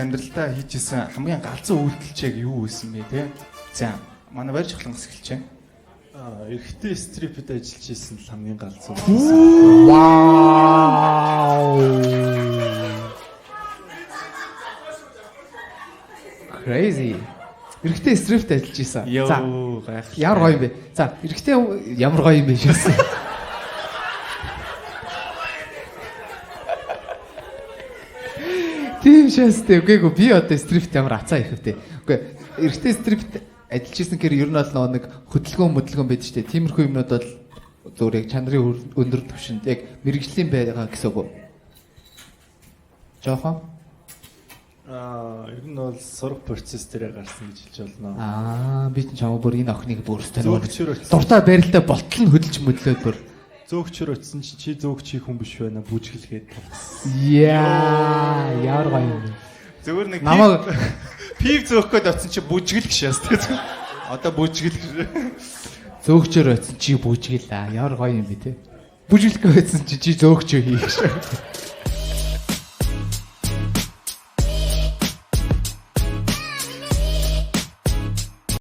Амьдралдаа хийж исэн хамгийн галзуу үйлдэл чи яг юу байсан бэ те? За, манай барьж хохлонгос эхэлж байна. Аа, эрэгтэй стрипэд ажиллаж исэн л хамгийн галзуу. Вау. Crazy. Эрэгтэй стрипт ажиллаж исэн. За, Йоо, гайхалтай. ямар гоё юм бэ? За, эрэгтэй ямар гоё юм бэ шээс. Тийм шээстэй. Үгүй ээ, би одоо стрипт ямар ацаа их вүтэ. Үгүй эрэгтэй стрипт ажиллаж исэн гэхээр ер нь бол нөгөө нэг хөдөлгөөн мөдөлгөөн байдаг шүү дээ. Тиймэрхүү юмнууд бол зүгээр яг чанарын өндөр түвшинд яг мэрэгжлийн байгаа гэсэн үг үү? Жохон. Аа, ер нь бол сурах процесс дээрээ гарсан гэж хэлж болно. Аа, би чинь чамаа бүр энэ охиныг бүр өстой нөгөө Зөөгчөр очсон. дуртай байралтай болтол нь хөдөлж мөдлөөд бүр. Зөөгчөр очсон чи чи зөөгч хийх хүн биш байна бүжгэлгээд тавьсан. Яа, ямар гоё юм бэ. Зөвөр нэг Намайг пив зөөх гээд очсон чи бүжгэл гişээс те. Одоо бүжгэл гэж. зөөгчөр очсон чи бүжгэлээ. Ямар гоё юм бэ те. Бүжгэлэхгүй байсан чи чи зөөгчөө хийх шээ.